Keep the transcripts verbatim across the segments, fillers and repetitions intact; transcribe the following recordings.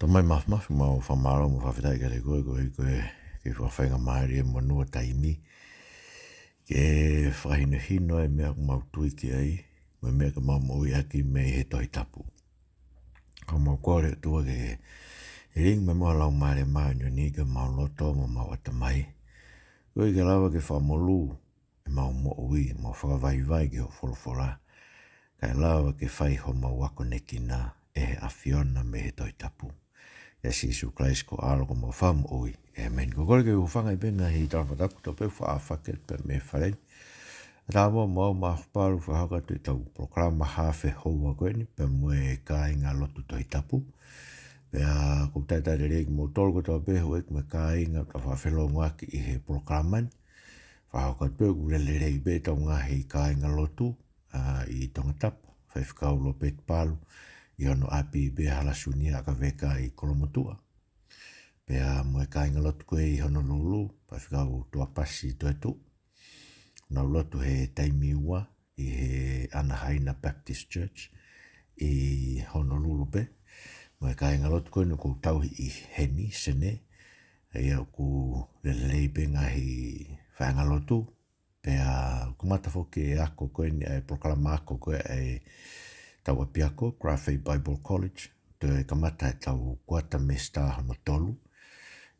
Tamai mafimafi, mau fakamālō mo fakafetaʻi kiate koe, koeʻuhi ko e ke fakafaingamālie e monū ʻo e taimi ke fakahinohino e meʻa ʻoku mau tui ki ai, mo e meʻa ke mau moʻui ʻaki mei he Tohi Tapu. Ka mau kole ʻOtua ke lilingi mai mo ho Laumālie Māʻoniʻoni ki homau loto mo homau ʻatamai, koeʻuhi ke lava ke fakamolū ʻemau moʻui, mau fakavaivai ki hoʻo folofola, kae lava ke fai homau akonekina ʻe he ʻAfiona mei he Tohi Tapu. ʻIa Sīsū Kalaisi ko ho ʻAlo ko homau Fakamoʻui. ʻĒmeni. Ko e kole ke u hūfanga ʻi he ngaahi tala fakatapu kotoa pē ʻoku faʻa fakahoko pē mei he fale ni. ʻAtā mo au, Maʻafu Palu, fakahoko atu ʻetau polokalama haafe houa ko eni, pea mo e kāinga lotu Tohi Tapu. Pea ʻoku ou talitali lelei kimoutolu kotoa pē, houʻeiki mo e kāinga, ʻoku tau faʻa felōngoaki ʻi he polokalama ni. Fakahoko atu pē ʻoku lelei pē ʻetau ngaahi kāinga lotu, ʻa, ʻi Tongatapu, Faifekau Lopeti Palu, ʻi hono ʻapi pē Hala Sunia ʻAkaveka ʻi Kolomotuʻa. Pea mo e kāinga lotu ko ē ʻi Honolulu, Faifekau Tuapasi Toetuʻu. Nau lotu he taimi ua, ʻi he Anahaina Baptist Church, ʻi Honolulu pē. Mo e kāinga lotu ko eni ʻoku tauhi ʻi heni, Senē. ʻA ia ʻoku lelei pē ngaahi faiʻanga lotu. Pea kamata foki e ako ko eni ʻa e polokalama ako ko ē ʻa ʻetau ʻapiako, Grace Bible College. Toe kamata ʻetau kuata semesitā hono tolu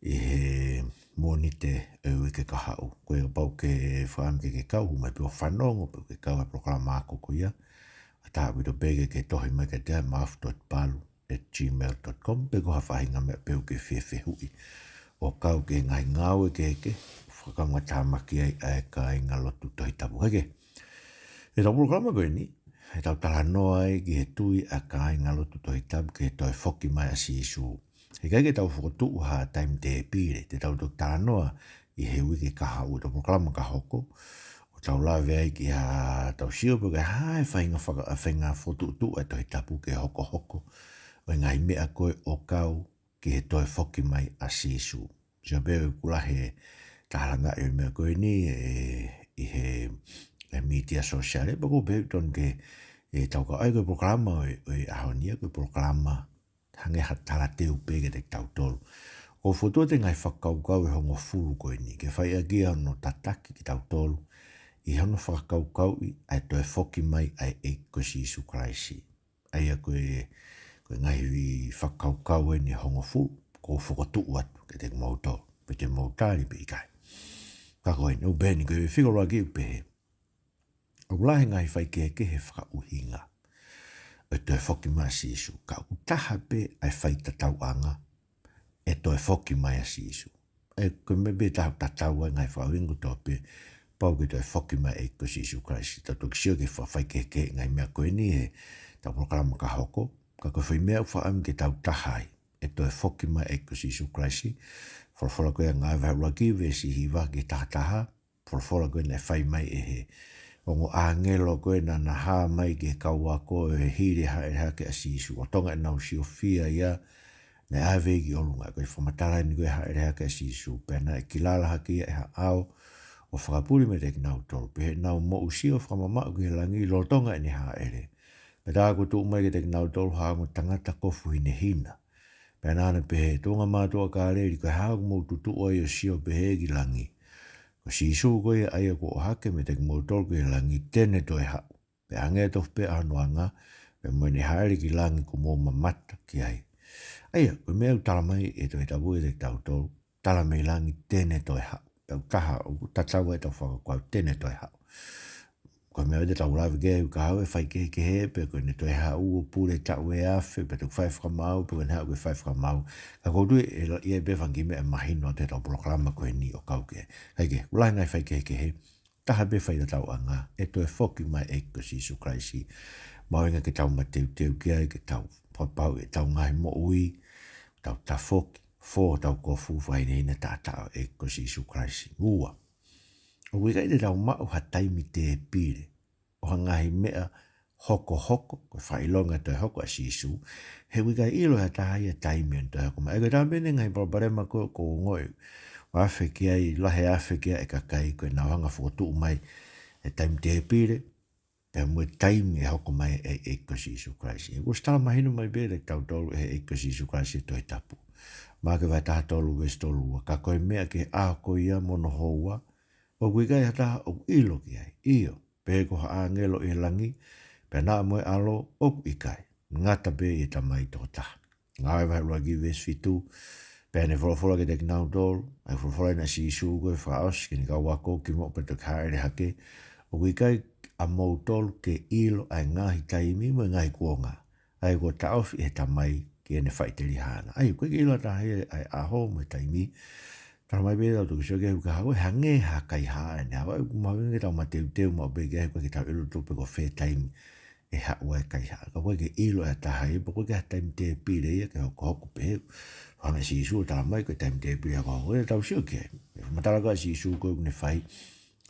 ʻi he Mōnite ʻo e uike kahaʻu. Ko ia kapau ʻoku ke fakaʻamu ke ke kau, hū mai pē ʻo fanongo, pe ʻoku ke kau he polokalama ako ko ia, ʻatā ʻaupito pē ke ke tohi mai kiate au, maʻafu dot palu at gmail dot com, pe ko ha faʻahinga meʻa pē ʻoku ke fie fehuʻi ʻo kau ki he ngaahi ngāue kehekehe ʻoku fakakaungātāmaki ai ʻa e kāinga lotu Tohi Tapu. Heke, ʻetau polokalama ko eni, ʻetau talanoa ai ki he tui ʻa e kāinga lotu Tohi Tapu ki he toe foki mai ʻa Sīsū. Heʻikai ke tau fokotuʻu ha taimi tēpile, te tau toki talanoa ʻi he uike kahaʻu, ʻetau polokalama ka hoko, ʻo tau lave ai ki ha, tau sio pe ko e hā e faʻahinga faka-, faʻahinga fokotuʻutuʻu ʻa e Tohi Tapu ke hokohoko ʻo e ngaahi meʻa ko ē ʻo kau ki he toe foki mai ʻa Sīsū. Sio pē ʻoku lahi e talangaʻi ʻo e meʻa ko eni ʻe, ʻi he, he mītia sōsiale, pea ʻoku ou pehē ʻoku totonu ke, ʻe tau kau ai ko e polokalama ʻo e, ʻo e ʻaho ni, ko e polokalama hangē ha talateu pē kiate kitautolu. ʻOku ou fokotuʻu atu e ngaahi fakakaukau ʻe hongofulu ko eni, ke fai ʻaki ia hono tataki kitautolu ʻi hono fakakaukauʻi ʻa e toe foki mai ʻa e ʻEiki ko Sīsū Kalaisi. ʻA ia ko e, ko e ngaahi fakakaukau eni ʻe hongofulu, ʻoku ou fokotuʻu atu kiate kimoutolu, pe te mou tali pe ʻikai. Ka ko eni, ʻoku pehē ni, ko e fika ʻuluaki ʻoku pehē, ʻoku lahi e ngaahi faikehekehe fakaʻuhinga ʻo e toe foki mai ʻa Sīsū, ka ʻoku taha pē ʻa e faitatauʻanga ʻo e toe foki mai ʻa Sīsū. ʻA ia ko e meʻa pē ʻe taha ʻoku tatau ai e ngaahi fakaʻuhinga kotoa pē, kapau ʻoku toe foki mai e ʻEiki ko Sīsū Kalaisi. Tau toki sio ki he fa-, faikehekehe e ngaahi meʻa ko eni heʻetau polokalama ka hoko, ka ko e foʻi meʻa ʻoku fakaʻamu ke tau taha ai, ʻe toe foki mai e ʻEiki ko Sīsū Kalaisi. Folofola ko ia Ngāue vahe ʻuluaki veesi hiva ki he taha taha, folofola ko ē naʻe fai mai ʻe he ongo ʻāngelo ko ē naʻa na hā mai ki he kau ako ʻo hili e hāʻele hake ʻa Sīsū. Lolotonga ʻenau siofia ia, naʻe ʻave ki ʻolunga. Ko e fakamatala eni ko ē hāʻele hake ʻa Sīsū, pea naʻe kilala hake ia ʻe ha ʻao ʻo fakapuli meiate kinautolu. Pea ʻi heʻenau moʻui sio fakamamaʻu ki he langi lolotonga ʻene hāʻele, pea tā kuo tuʻu mai kiate kinautolu ha ongo tangata kofu hinehina. Pea naʻa na pehē, Tuʻunga mātuʻa Kāleli, ko e hā ʻoku mou tutuʻu ai ʻo sio pehē ki langi? Ko Sīsū ko ia ʻa ia kuo ʻohake meiate kimoutolu ki he langi, te ne toe haʻu. Pea hangē tofu pē ʻa hono anga, pea mo ʻene hāʻele ki langi kuo mou mamata ki ai. ʻA ia, ko e meʻa ʻoku tala mai ʻe he Tohi Tapu kiate kitautolu, tala mei langi te ne toe haʻu. Pea ʻoku taha, ʻoku tatau ai ʻetau fakakaukau te ne toe haʻu. Ko e meʻa ʻoku tau lave ki ai, ka ʻoku faikehekehe, pe ko ʻene toe haʻu ʻo pule taʻu ʻe afe, pe toe fai fakamaau, pe ko ʻene haʻu ke fai fakamaau. Ka ʻoku ou tui ʻe la-, ʻi ai pē fanga kiʻi meʻa ʻe mahino atu heʻetau polokalama ko eni ʻo kau ki ai. Kae kehe, ʻoku lahi e ngaahi faikehekehe, taha pē faitatauʻanga, ʻe toe foki mai e ʻEiki ko Sīsū Kalaisi. Mahuʻinga ke tau mateuteu ki ai, ke tau fakapapauʻi ʻetau ngaahi moʻui, tau tafoki, fō hotau kofu, fakahinehina taʻataʻa ʻo e ʻEiki ko Sīsū Kalaisi. Ua, ʻoku ʻikai te tau maʻu ha taimi tēpile ʻo ha ngaahi meʻa hokohoko, ko e fakaʻilonga e toe hoko ʻa Sīsū, he ʻoku ʻikai ʻilo ʻe ha taha ia e taimi ʻo e toe hoko mai. ʻA ia ko e taha pē eni e ngaahi palopalema ko ē ʻoku ou ongoʻi ʻoku afe ki ai, lahi e afe ki ai e kakai ko ē naʻa nau hanga ʻo fokotuʻu mai e taimi tēpile, pea mo e taimi ʻe hoko mai ai e ʻEiki ko Sīsū Kalaisi. ʻOku ʻosi tala mahino mai pē kiate kitautolu ʻe he ʻEiki ko Sīsū Kalaisi ʻi he Tohi Tapu. Maʻake vahe taha tolu veesi tolu ua, ka ko e meʻa ki he ʻaho ko ia mo hono houa, ʻoku ʻikai ha taha ʻoku ʻilo ki ai. ʻIo, pe ko ha ʻāngelo ʻi he langi, pe naʻa mo e ʻAlo, ʻoku ʻikai, ngata pē ʻi he Tamai tokotaha. Ngāue vahe ʻuluaki veesi fitu, pea ne folofola kiate kinautolu, ʻa e folofola ʻena ʻa Sīsū ko e fakaʻosi ki heʻene kau ako kimuʻa pea toki hāʻele hake, ʻoku ʻikai ʻamoutolu ke ʻilo ʻa e ngaahi taimi mo e ngaahi kuonga ʻa ia kuo taʻofi ʻe he Tamai ki heʻene faʻiteliha na. ʻA ia, ʻoku ʻikai ke ʻilo ʻe ha taha ia ʻa e ʻaho mo e taimi. Tala mai pē ʻetau toki sio ki he ʻū kaihaʻa, ʻoku hangē ha kaihaʻa ʻene haʻu, ʻoku mahuʻinga ke tau mateuteu maʻu pē ki ai, ʻoku ʻikai ke tau ʻilo tuʻu pē ko fē taimi ʻe haʻu ai e kaihaʻa. Ka ʻoku ʻikai ke ʻilo ʻe ha taha ia, pea ʻoku ʻikai ke ʻi ai ha taimi tēpile ia ke hokohoko pē. Hangē Sīsū ʻo tala mai ko e taimi tēpile ia ko ē ʻoku tau sio ki ai. Fakamatala ko ē ʻa Sīsū ko ē ʻoku ne fai,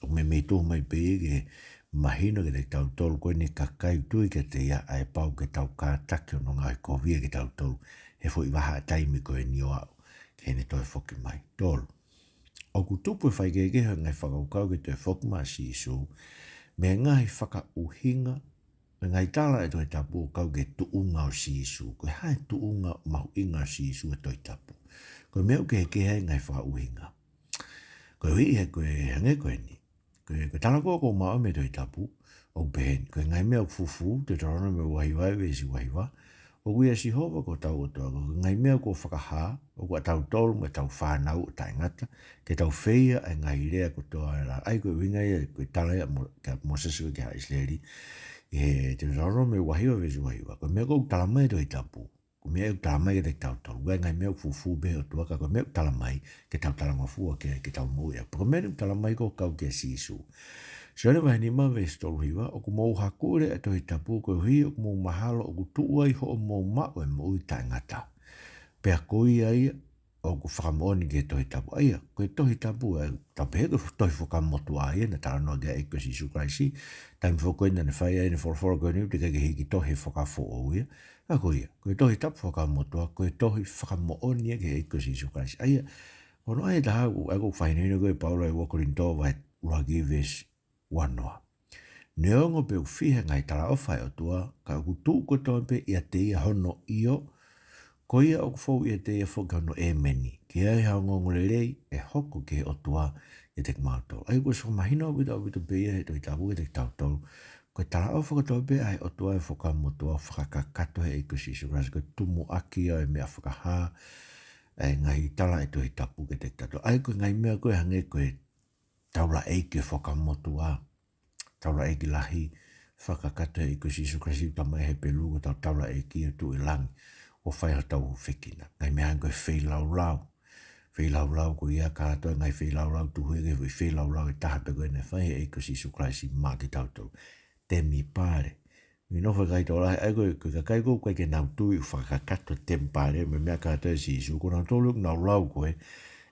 ʻoku meimei tuhu mai pē ia ke mahino kiate kitautolu ko eni kakai tui kiate ia ʻa e pau ke tau kātaki hono ngaohikovia kitautolu he foʻi vahaʻa taimi ko eni ʻo aʻu ki heʻene toe foki mai. Tolu. ʻOku tupu e faikehekehe ʻo e ngaahi fakakaukau ki he toe foki mai ʻa Sīsū mei he ngaahi fakaʻuhinga, mei he ngaahi tala ʻa e Tohi Tapu ʻo kau ki he tuʻunga ʻo Sīsū. Ko e hā e tuʻunga mahuʻinga ʻo Sīsū he Tohi Tapu? Ko e meʻa ʻoku kehekehe ai e ngaahi fakaʻuhinga. Koeʻuhi he ko e hangē ko eni. Ko e, ko e tala ko ē ʻoku maʻu mei he Tohi Tapu, ʻoku pehē ni, ko e ngaahi meʻa ʻoku fufū, Teutalōnome ua hiva veesi ua hiva, ʻoku ʻia Sihova ko hotau ʻOtua, ko e ngaahi meʻa kuo fakahā, ʻoku ʻatautolu mo ʻetau fānau ʻo taʻengata, ke tau feia ʻa e ngaahi lea kotoa ʻa e lā. ʻA ia ko e ʻuhinga ia, ko e tala ia mo, kia Mōsese ko ē ki haʻa ʻIsileli, ʻi he Teutalōnome ua hiva veesi ua hiva, ko e meʻa ʻoku tala mai ʻe he Tohi Tapu, ko e meʻa ʻoku tala mai kiate kitautolu. ʻOku ʻikai ngaahi meʻa ʻoku fufū pē ʻOtua, ka ko e meʻa ʻoku tala mai ke tau talangofua ki ai, ke tau moʻui ai. Pea ko e meʻa ʻoku tala mai ko ē ʻoku kau kia Sīsū. Sione vahe nima veesi tolu hiva, ʻoku mou hakule ʻa e Tohi Tapu koeʻuhi ʻoku mou mahalo ʻoku tuʻu ai hoʻomou maʻu e moʻui taʻengata. Pea ko ia ia ʻoku fakamoʻoni ki he Tohi Tapu. ʻA ia, ko e Tohi Tapu, ʻa ia, tau pehē ko e Tohi Fuakava Motuʻa ia naʻe talanoa ki ai e ʻEiki ko Sīsū Kalaisi, taimi foki ko ē naʻa ne fai ai ʻene folofola ko eni, teʻeki ke hiki tohi he Fuakava Foʻou ia. Ka ko ia, ko e Tohi Tapu Fuakava Motuʻa, ko e tohi fakamoʻoni ia ki he ʻEiki ko Sīsū Kalaisi. ʻA ia, ko hono ʻai ʻe taha ʻoku, ʻa ia ʻoku fakahinohino ko ē ʻe Paula ʻi he ua Kolinitō vahe ʻuluaki veesi ua noa. Neongo pe ʻoku fiha e ngaahi talaʻofa ʻa e ʻOtua, ka ʻoku tuʻu kotoa pē ʻiate ia hono ʻio, ko ia ʻoku fou ʻiate ia foki hono ʻēmeni. Ke ʻi ai ha ongoongolelei ʻe hoko ki he ʻOtua ʻiate kimautolu. ʻA ia ʻoku ʻosi fakamahino ʻaupito, ʻaupito pē ia he Tohi Tapu kiate kitautolu. Ko e talaʻofa kotoa pē ʻa e ʻOtua he Fuakava Motuʻa ʻoku fakakakato he ʻEiki ko Sīsū Kalaisi, ko e tumuʻaki ia ʻo e meʻa fakahā ʻa e ngaahi tala ʻa e Tohi Tapu kiate kitautolu. ʻA ia ko e ngaahi meʻa ko ē hangē ko e taulaʻeiki ʻo e Fuakava Motuʻa, taulaʻeiki lahi, fakakakato he ʻEiki ko Sīsū Kalaisi, ʻoku tala mai he Hepelū ko hotau taulaʻeiki ʻoku tuʻu ʻi langi, ʻo fai hotau fekina. Ngaahi meʻa hangē ko e feilaulau. Feilaulau ko ia kātoa, ngaahi feilaulau tuhu ia ki he feilaulau ʻe taha pē ko ē naʻe fai he ʻEiki ko Sīsū Kalaisi maʻa kitautolu. Temipale. Mei nofo e kakai tokolahi, ʻa ia ko e, ko e kakai ko ē ʻoku ʻikai ke nau tui ʻoku fakakakato e temipale mo e meʻa kātoa ʻe Sīsū, ko nautolu ʻoku nau lau ko ē,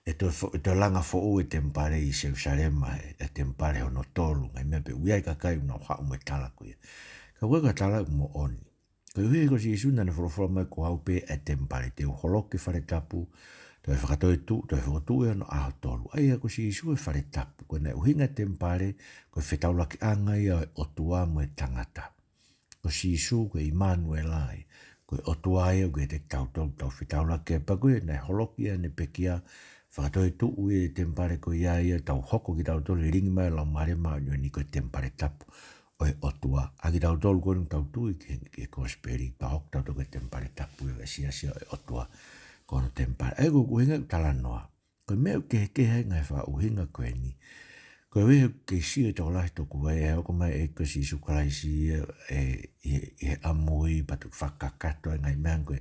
ʻe toe fo-, ʻe toe langa foʻou e temipale ʻi Selusalema, ʻe, ʻe temipale hono tolu, ngaahi meʻa pehē. ʻOku ʻi ai e kakai ʻoku nau haʻu mo e tala ko ia. Ka ko e, ko e tala ʻoku moʻoni. Koeʻuhi ko Sīsū naʻa ne folofola mai, ko au pē ʻa e temipale, te u holoki e fale tapu, toe fakatoetuʻu, toe fokotuʻu ʻi hono ʻaho tolu. ʻA ia ko Sīsū e fale tapu, ko e ʻuhinga e temipale, ko e fetaulakiʻanga ia ʻo e ʻOtua mo e tangata. Ko Sīsū ko e ʻImanuela ia, ko e ʻOtua ia ʻoku ʻiate kitautolu, tau fetaulaki ai. Pea ko ia naʻe holoki ia ʻene pekia, fakatoetuʻu ia ʻi he temipale ko ia, ia tau hoko kitautolu, lilingi mai e Laumālie Māʻoniʻoni ko e temipale tapu ʻo e ʻOtua. ʻA kitautolu ko eni ʻoku tau tui ki he, ki he kosipeli, tau hoko kitautolu ko e temipale tapu ia, ko e siasi ʻo e ʻOtua ko hono temipale. ʻA ia ko e ʻuhinga ʻeku talanoa. Ko e meʻa ʻoku kehekehe ai e ngaahi fakaʻuhinga ko eni. Koeʻuhi he ʻoku kei sio e tokolahi tuku ai, ʻe hoko mai e ʻEiki ko Sīsū Kalaisi ia, ʻe, ʻi he, ʻi he ʻamui pea toki fakakakato e ngaahi meʻa ko e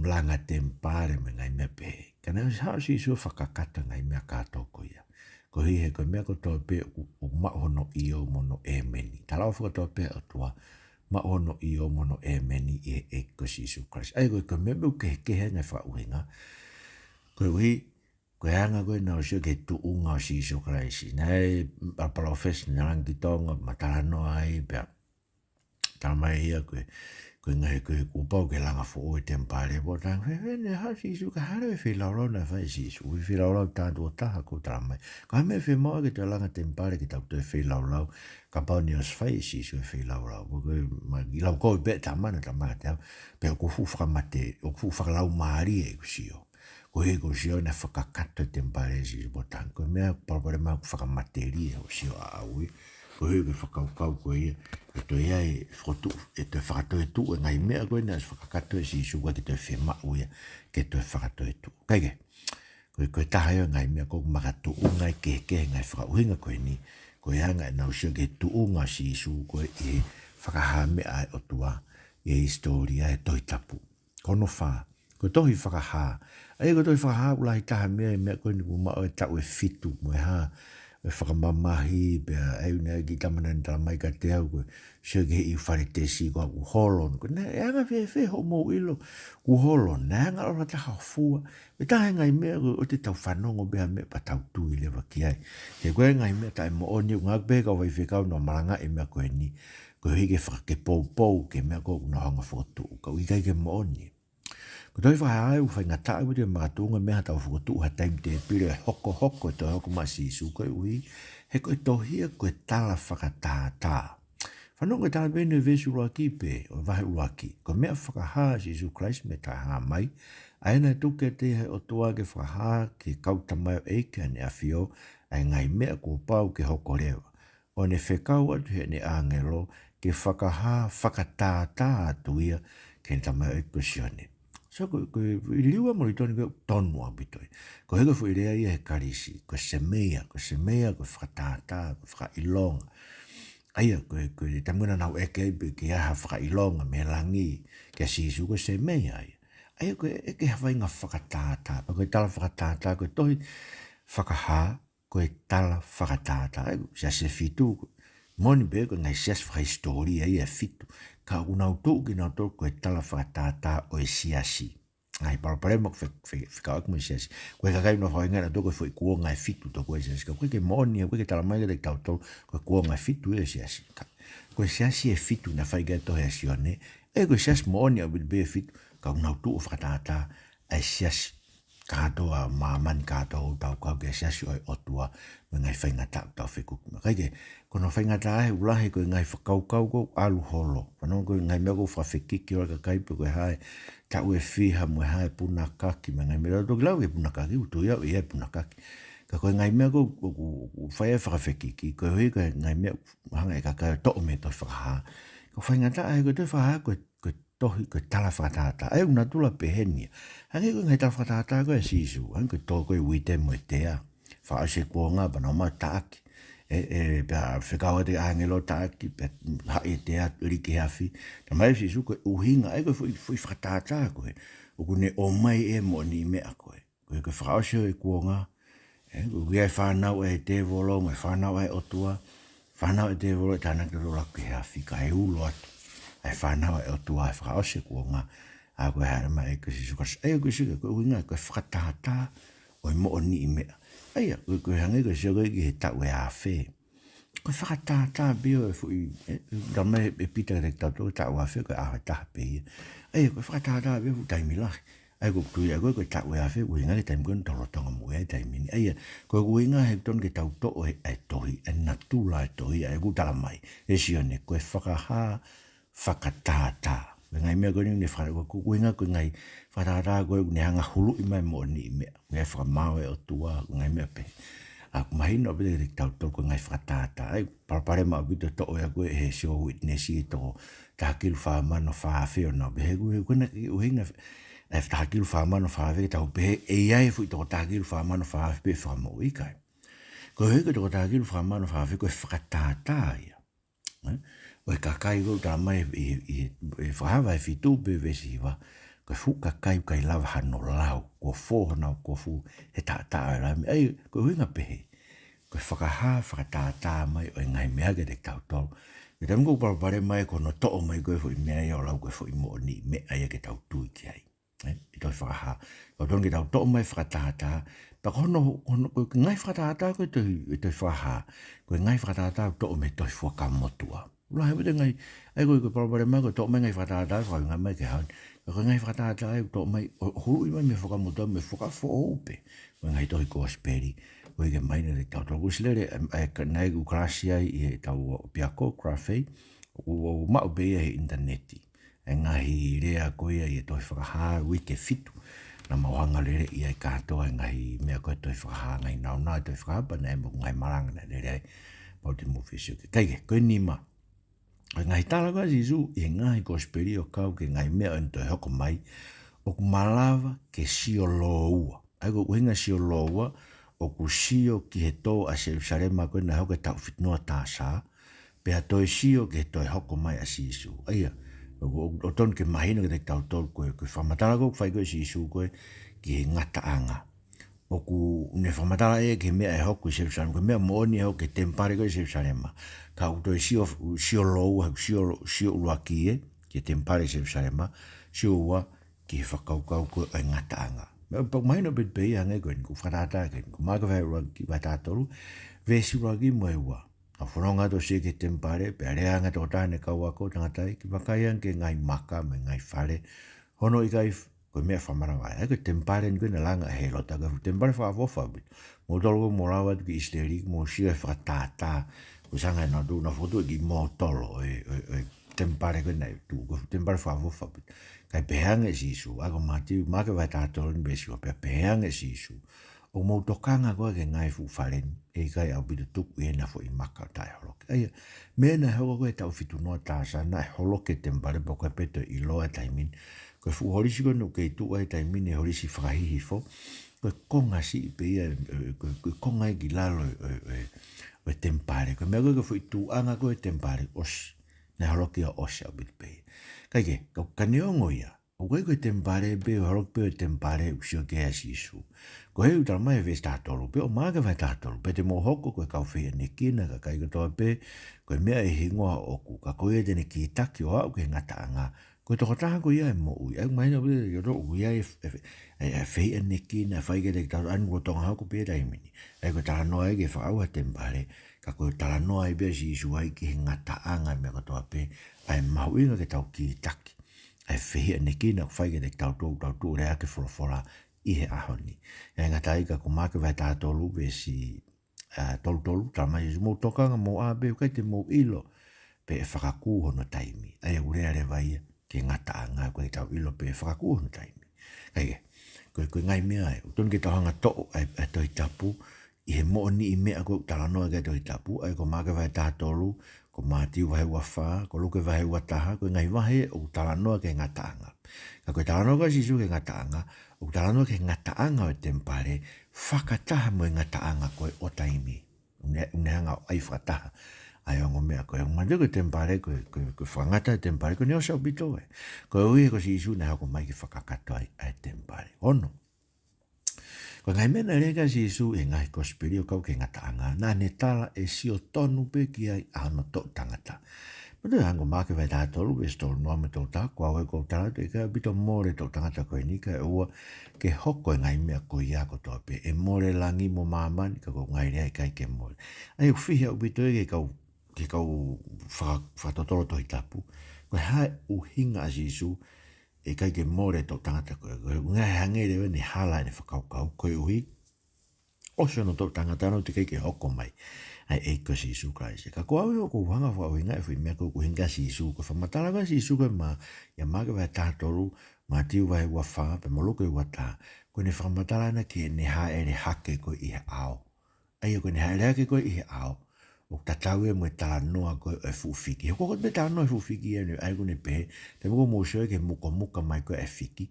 langa temipale mo e ngaahi meʻa pehē. Ka naʻe ʻosi haʻu ʻa Sīsū ʻo fakakakato e ngaahi meʻa kātoa ko ia. Koeʻuhi he ko e meʻa kotoa pē ʻoku, ʻoku maʻu hono ʻio mo hono ʻēmeni. Talaʻofa kotoa pē ʻa e ʻOtua, maʻu hono ʻio mo hono ʻēmeni ʻi he ʻEiki ko Sīsū Kalaisi. ʻA ia ko e, ko e meʻa ʻoku kehekehe ai e ngaahi fakaʻuhinga. Koeʻuhi, ko e anga ko ē ʻenau sio ki he tuʻunga ʻo Sīsū Kalaisi. Naʻe ʻi ai e palōfesa naʻe langa ki Tonga, ma talanoa ai, pea tala mai ia ko e, Ko e ngaahi, ko e kuo pau ke langa foʻou e temipale, ʻoku tala ange, fēfē naʻe haʻu ʻa Sīsū, ka hā leva e feilaulau naʻe fai ʻe Sīsū, ʻi he feilaulau tātuʻotaha ʻoku tala mai. Ka meʻa fiemaʻu ke toe langa temipale ke tau toe feilaulau, kapau naʻe ʻosi fai ʻe Sīsū e feilaulau. Ko e ma-, ʻi he lau ko ē pē ʻa e Tamai, Tamai kiate au, pea ʻoku fuʻu fakamate, ʻoku fuʻu fakalaumālie ʻeku sio. Koeʻuhi ko e sio naʻe fakakakato e temipale ʻe Sīsū, ʻoku tala ange, ko e meʻa palopalema ʻoku fakamatelie hoʻo sio ʻaʻau ia. Koeʻuhi ko e fakakaukau ko ia, ʻe toe ʻi ai e fokotuʻu, ʻe toe fakatoetuʻu e ngaahi meʻa ko ē naʻe ʻosi fakakakato ʻe Sīsū, ʻoku ʻikai ke toe fiemaʻu ia ke toe fakatoetuʻu. Kae kehe, ko e, ko e taha ia e ngaahi meʻa ʻoku makatuʻunga ai e kehekehe e ngaahi fakaʻuhinga ko eni, ko e anga ʻenau sio ki he tuʻunga ʻo Sīsū ko ē ʻi he fakahā meʻa ʻa e ʻOtua ʻi he hisitōlia ʻo e Tohi Tapu. Ko hono fā, ko e tohi Fakahā. ʻA ia ko e tohi Fakahā ʻoku lahi taha mei ai e meʻa ko eni kuo maʻu e taʻu ʻe fitu mo e hā, e fakamamahi pea ʻai una ki tamana ni tala mai kiate au ko e sio ki he ʻIufaletesi ko ē ʻoku holo. Ko e naʻe anga fēfē hoʻomou ʻilo kuo holo? Naʻe anga ʻola taha ʻo fua? Ko e taha e ngaahi meʻa ko ē ʻoku tau fanongo pē ha meʻa pea tau tui leva ki ai. He ko e ngaahi meʻa taʻemoʻoni, ʻoku ngāueʻaki pē ʻe he kau faifekau ʻenau malangaʻi e meʻa ko eni, koeʻuhi ke faka-, ke poupou ki he meʻa ko ē ʻoku nau hanga ʻo fokotuʻu, ka ʻoku ʻikai ke moʻoni. Ko e tohi Fakahā ʻoku faingataʻa ʻaupito ke makatuʻunga e meʻa haʻatau fokotuʻu ha taimi tēpile ʻo e hokohoko ʻo e tohi hoko mai ʻa Sīsū, koeʻuhi he ko e tohi ia ko e tala fakatātā. Fanongo ki he tala pē ʻeni ʻo e veesi ʻuluaki pē, ʻo e vahe ʻuluaki. Ko e meʻa fakahā ʻa Sīsū Kalaisi mei he taʻehāmai, ʻa ia naʻe tuku kiate ia ʻe he ʻOtua ke fakahā ki he kau tamaioʻeiki ʻa ʻEne ʻAfio ʻa e ngaahi meʻa kuo pau ke hoko leva, ʻo ne fekau atu ki heʻene ʻāngelo ke fakahā fakatātā atu ia ki heʻene tamaioʻeiki ko Sione. So ko, ko e liliu ʻa Molitoni ko ē ʻoku tonu ʻaupito ia. Koeʻuhi ko e foʻi lea ia he Kalisi, ko e semeia, ko e semeia, ko e fakatātā, ko e fakaʻilonga. ʻA ia ko e, ko e taimi naʻa nau ʻeke ai pe ʻoku ʻi ai ha fakaʻilonga mei he langi kia Sīsū, ko e semeia ia. ʻA ia ko e, ʻeke ha faʻahinga fakatātā, pea ko e tala fakatātā, ko e tohi Fakahā, ko e tala fakatātā. ʻA ia ko e siasi ʻe fitu, moʻoni pē ko e ngaahi siasi fakahisitōlia ia ʻe fitu, ka ʻoku nau tuʻu kinautolu ko e tala fakatātā ʻo e siasi. Ngaahi palopalema ʻoku fe-, fe-, fekauʻaki mo e siasi. Ko e kakai ʻoku nau fakaʻuhingaʻi ʻenautolu ko e foʻi kuonga ʻe fitu ʻo e siasi. Ka ʻoku ʻikai ke moʻoni ia, ʻoku ʻikai ke tala mai kiate kitautolu ko e kuonga ʻe fitu ia ʻo e siasi. Ka ko e siasi ʻe fitu naʻe fai ki ai e tohi ʻa Sione, ʻa ia ko e siasi moʻoni ʻaupito pē ʻe fitu, ka ʻoku nau tuʻu ʻo fakatātā ʻa e siasi kātoa ʻo māmani, kātoa ʻoku tau kau ki he siasi ʻo e ʻOtua, mo e ngaahi faingataʻa ʻoku tau fekuki mai. Kae kehe, ko hono faingataʻa ʻoku lahi ko e ngaahi fakakaukau ʻoku ʻalu holo. Fanongo ko e ngaahi meʻa ʻoku fakafekiki ʻo e kakai pe ko e hā e taʻu ʻe fiha mo e hā e punakaki mo e ngaahi meʻa, tau toki lau ki he punakaki, ʻoku tui au ʻe ʻi ai e punakaki. Ka ko e ngaahi meʻa ʻoku, ʻoku, ʻoku fai ai e fakafekiki, koeʻuhi ko e ngaahi meʻa ʻoku hanga ʻe he kakai ʻo toʻo mei he tohi Fakahā. Ko e faingataʻa he ko e tohi Fakahā ko e, ko e tohi, ko e tala fakatātā. ʻA ia ʻoku natula pehē ni ia. Hangē ko e ngaahi tala fakatātā ko ē ʻa Sīsū, hangē ko e tō ko ē e uite mo e tea. Fakaʻosi e kuonga pea nau ō mai ʻo taʻaki. ʻE, ʻe, pea fekau atu e ʻāngelo ʻo taʻaki, pea haʻi e tea, lī ki he afi. Talamai ʻe Sīsū ko e ʻuhinga, ʻa ia ko e foʻi, foʻi fakatātā ko ē ʻoku ne ʻomai e moʻoniʻi meʻa ko ē. Ko e, ko e fakaʻosi ʻo e kuonga, ʻe, ʻoku ʻi ai e fānau ʻa e tēvolo mo e fānau ʻa e ʻOtua, fānau ʻa e tēvolo ʻe tānaki ʻo laku ki he afi, kae ulo atu ʻa e fānau ʻa e ʻOtua he fakaʻosi e kuonga, ʻa ia ko e haʻele mai ʻa e ʻEiki ko Sīsū Kalaisi. ʻA ia ko e sio ko ē ʻuhinga, ko e fakatātā ʻo e moʻoniʻi meʻa. ʻA ia, ko e, ko e hangē ko e sio ko ē ki he taʻu ʻe afe. Ko e fakatātā pē ia ʻo e foʻi, ʻe, ʻe, talamai ʻe Pita kiate kitautolu ko e taʻu ʻe afe ko e ʻaho ʻe taha pē ia. ʻA ia, ko e fakatātā pē ia ʻo e fuʻu taimi lahi. ʻA ia ko e tui ʻa e ko ē, ko e taʻu ʻe afe, ʻuhinga ki he taimi ko ē naʻa tau lolotonga moʻui ai he taimi ni. ʻA ia, ko e ʻuhinga he totonu ke tau toʻo e, e tohi, e natula e tohi, ʻa ia ʻoku talamai ʻe Sione, ko e Fakahā fakatātā. Ko e ngaahi meʻa ko eni ne faka-, ko e ʻuhinga ko e ngaahi fakatātā ko ē ʻoku ne hanga ʻo huluʻi mai e moʻoniʻi meʻa. Ko e fakamaau ʻa e ʻOtua, ko e ngaahi meʻa pehē. ʻA ia ʻoku mahino ʻaupito kiate kitautolu ko e ngaahi fakatātā. ʻA ia, palopalema ʻaupito toʻo ia ko ē ʻe he Jehovah Witness e toko taha kilu fā mano fā afe ʻo nau pehē ko e, ko e naʻe ʻuhinga e taha kilu fā mano fā afe ke tau pehē ʻe ʻi ai e foʻi toko taha kilu fā mano fā afe pē ʻe fakamoʻui, ʻikai. Koeʻuhi ko e toko taha kilu fā mano fā afe ko e fakatātā ia. ʻE? ʻO e kakai ko ē ʻoku talamai ʻi, ʻi, ʻi Fakahā vahe fitu pea veesi hiva, ko e fuʻu kakai ʻoku ʻikai lava hano lau, kuo fō honau kofu he taʻataʻa ʻo e Lami. ʻA ia, ko e ʻuhinga pehē, ko e Fakahā fakatātā mai ʻo e ngaahi meʻa kiate kitautolu. Ko e taimi ko ē ʻoku palopalema ai ko hono toʻo mai ko ē e foʻi meʻa ia ʻo lau ko e foʻi moʻoniʻi meʻa ia ke tau tui ki ai. ʻE, ʻi he tohi Fakahā. Ko e totonu ke tau toʻo mai e fakatātā. Pea ko hono, hono, ko e ngaahi fakatātā ko ē ʻi he tohi, ʻi he tohi Fakahā, ko e ngaahi fakatātā ʻoku toʻo mei he tohi Fuakava Motuʻa. Lahi ʻaupito e ngaahi, ʻa ia ko e, ko e palopalema ko e toʻo mai e ngaahi fakatātā, fakaʻuhinga mai ki he ʻaho ni. Ka ko e ngaahi fakatātā ʻoku toʻo mai, ʻo, huluʻi mai mei he Fuakava Motuʻa, mei he Fuakava Foʻou pē. Ko e ngaahi tohi kosipeli, ʻoku ʻikai ke mahino kiate kitautolu. Kuo ʻosi lele, ʻa e, ʻa e, ka naʻe ʻi ai ʻeku kalasi ai ʻi he taʻu ʻapiako, Craft Faith, ʻoku, ʻoku maʻu pē ia he ʻinitaneti. ʻA e ngaahi lea ko ia ʻi he tohi Fakahā, uike fitu. Naʻa mau hanga ʻo lele ia ʻi he kātoa e ngaahi meʻa ko e tohi Fakahā, ngaahi nāunau e tohi Fakahā, pea naʻe mo e ngaahi malanga naʻe lele ai. Pau te mou fie sio ki ai. Kae kehe, ko e nima. Ko e ngaahi tala ko ē ʻa Sīsū ʻi he ngaahi kosipeli ʻo kau ki he ngaahi meʻa ʻo ne toe hoko mai, ʻoku malava ke sio lōua. ʻA ia ko e ʻuhinga sio lōua, ʻoku sio ki he tō ʻa Selusalema ko ē naʻe hoko he taʻu fitu noa taha sā, pea toe sio ki he toe hoko mai ʻa Sīsū. ʻA ia, ʻoku, ʻoku, ʻoku totonu ke mahino kiate kitautolu ko e, ko e fakamatala ko ē ʻoku fai ko ē ʻe Sīsū ko ē ki he ngataʻanga. ʻOku ne fakamatala ia ki he meʻa ʻe hoko ʻi Selusalema, ko e meʻa moʻoni ʻe hoko ki he temipale ko ē ʻi Selusalema. Ka ʻoku toe sio, sio lōua, sio, sio ʻuluaki ē ki he temipale ʻi Selusalema, sio ua ki he fakakaukau ko ē ʻo e ngataʻanga. Meʻa ʻoku mahino pē pē ia hangē ko eni, ʻoku fakatātā ki ai, ko Maʻake vahe ʻuluaki, vahe taha tolu, veesi ʻuluaki mo e ua. Naʻa ku fononga atu ʻo sio ki he temipale, pea lea ange ʻa e tokotaha ʻo ne kau ako, Tangata ē, ke vakai ange ki he ngaahi maka mo e ngaahi fale, hono ʻikai f-, ko e meʻa fakamalava ia. Ko e temipale eni ko ē naʻe langa ʻe Hēlota, ko e temipale fakaʻofoʻofa ʻaupito. Moutolu ʻoku mou lava atu ki ʻIsileli, mou sio he fakatātā, ko e sanga ʻe nautolu, naʻa nau fokotuʻu e kiʻi mōtolo ʻo e, ʻo e, ʻo e temipale ko ē naʻe tuʻu, ko e temipale fakaʻofoʻofa ʻaupito. Kae pehē ange ʻe Sīsū, ʻa ia ko Mātiu, Maʻake vahe taha tolu veesi ua, pea pehē ange ʻe Sīsū, ʻoku mou tokanga ko ē ki he ngaahi fuʻu fale ni, ʻe ʻikai ʻaupito tuku ʻi hena ha foʻi maka ʻo taʻeholoki. ʻA ia, meʻa naʻe hoko ko ē he taʻu fitu noa taha sā naʻe holoki e temipale, pea ʻoku ʻikai pē toe ʻiloa he taimi ni. Ko e fuʻu holisi ko ē naʻe kei tuʻu ai he taimi ni, e holisi fakahihifo. Ko e konga siʻi pē ia, e, ko e, ko e konga ia ki lalo, e, e, e, e temipale. Ko e meʻa ko ē ko e foʻi tuʻuʻanga ko ē e temipale, ʻosi. Naʻe holoki ia ʻosi ʻaupito pē ia. Kae kehe, ka, ka neongo ia, ʻoku ʻikai ko e temipale pē, ʻo holoki pē ʻo e temipale ʻoku sio ki ai ʻa Sīsū. Ko e ʻuhinga ʻoku tala mai he veesi taha tolu pē ʻo Maʻake vahe taha tolu, pea te mou hoko ko e kau fehiʻanekina ʻa e kakai kotoa pē, ko e meʻa ʻi he hingoa ʻoʻoku, ka ko ia te ne kītaki ʻo aʻu ki he ngataʻanga, ko e tokotaha ko ia ʻe moʻui. ʻA ia ʻoku mahino pē ia ʻoku ʻi ai e, e, e, e fehiʻanekina ʻoku fai kiate kitautolu ʻa eni ʻoku tau hoko pē he taimi ni. ʻA ia ko e talanoa ia ki he fakaʻauha e temipale, ka ko e talanoa ia pē ʻa Sīsū ai ki he ngataʻanga e meʻa kotoa pē, ʻa e mahuʻinga ke tau kītaki ʻa e fehiʻanekina ʻoku fai kiate kitautolu, tau tuʻu lea ki he folofola ʻi he ʻaho ni. ʻA ia ngata ai ka ko Maʻake vahe taha tolu veesi, ʻa, tolu tolu, tala mai ʻe Sīsū, mou tokanga, mou ʻā pē, ʻoku ʻikai te mou ʻilo pe ʻe fakakū hono taimi. ʻA ia ʻoku lea leva ia ki he ngataʻanga, ʻoku ʻikai ke tau ʻilo pe ʻe fakakū hono taimi. Kae kehe, ko e, ko e ngaahi meʻa ē, ʻoku totonu ke tau hanga ʻo toʻo ʻa e, ʻa e Tohi Tapu, ʻi he moʻoniʻi meʻa ko ē ʻoku talanoa ki ai e Tohi Tapu, ʻa ia ko Maʻake vahe taha tolu, ko Mātiu vahe ua fā, ko Luke vahe ua taha, ko e ngaahi vahe ʻoku talanoa ki he ngataʻanga. Ka ko e talanoa ko ē ʻa Sīsū ki he ngataʻanga, ʻoku talanoa ki he ngataʻanga ʻo e temipale, fakataha mo e ngataʻanga ko ē ʻo taimi. ʻOku ne, ʻoku ne hanga ʻo ʻai fakataha ʻa e ongo meʻa ko ē. Manatuʻi ko e temipale, ko e, ko e, ko e fakangata e temipale, ko ʻene ʻosi ʻaupito ē. Koeʻuhi ko Sīsū naʻe hoko mai ke fakakakato ai ʻa e temipale. Ono. Ko e ngaahi meʻa naʻe lea ki ai ʻa Sīsū ʻi he ngaahi kosipeli ʻo kau ki he ngataʻanga, naʻa ne tala ʻe sio tonu pē ki ai ʻa hono toʻu tangata. Manatuʻi hangē ko Maʻake vahe taha tolu, veesi tolu noa mo e tolu taha, ko au ē ʻoku ou tala atu, ʻe ʻikai ʻaupito mole e toʻu tangata ko eni, kae ʻoua ke hoko e ngaahi meʻa ko ia kotoa pē. ʻE mole e langi mo māmani, ka ko ʻeku ngaahi lea ʻe ʻikai ke mole. ʻA ia ʻoku fihi ʻaupito ia ki he kau, ki he kau faka-, fakatotolo Tohi Tapu. Ko e hā e ʻuhinga ʻa Sīsū ʻe ʻikai ke mole e toʻu tangata ko ē? Ko e ʻuhinga he hangē leva ʻene hala ʻene fakakaukau, koeʻuhi ʻosi hono toʻu tangata ʻana ʻoku teʻeki ai ke hoko mai ʻa e ʻEiki ko Sīsū Kalaisi. Ka ko au ē ʻoku ou hanga ʻo fakaʻuhingaʻi e foʻi meʻa ko ē ʻoku ʻuhinga ki ai ʻa Sīsū, ko e fakamatala ko ē ʻa Sīsū ko ē mei, ʻia Maʻake vahe taha tolu, Mātiu vahe ua fā, pea mo Luke ua taha, ko ʻene fakamatala ʻana ki heʻene hāʻele hake ko ē ʻi he ʻao. ʻA ia ko ʻene hāʻele hake ko ē ʻi he ʻao, ʻoku tatau ia mo e talanoa ko ē ʻo e fuʻu fiki. He ko e, ko e talanoa e fuʻu fiki ia, ʻa ia ʻoku ne pehē, taimi ko ē ʻoku mou sio ai ki he mukomuka mai ko ē e fiki.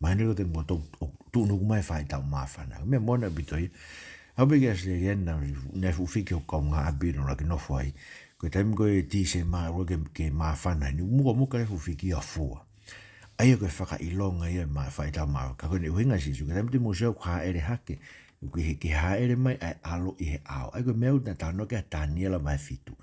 Mahino ko e taimi ko ē ʻoku tuʻunuku mai e faʻahitaʻu māfana. Meʻa moʻoni ʻaupito ia. Aʻu pē ki ʻAositelēlia naʻe, naʻe fuʻu fiki hoku kaungāʻapi naʻa ku ʻuluaki nofo ai. Ko e taimi ko ē ʻi Tīsema ʻoku ʻikai ke, ke māfana, naʻe mukomuka e fuʻu fiki ʻo fua. ʻA ia ko e fakaʻilonga ia e mā-, faʻahitaʻu mā-, ka ko ʻene ʻuhinga ʻa Sīsū, ko e taimi te mou sio ai ʻoku hāʻele hake, ʻoku ke, ke hāʻele mai ʻa e ʻAlo ʻi he ʻao. ʻA ia ko e meʻa ʻoku talanoa ki ai ʻa Taniela vahe fitu.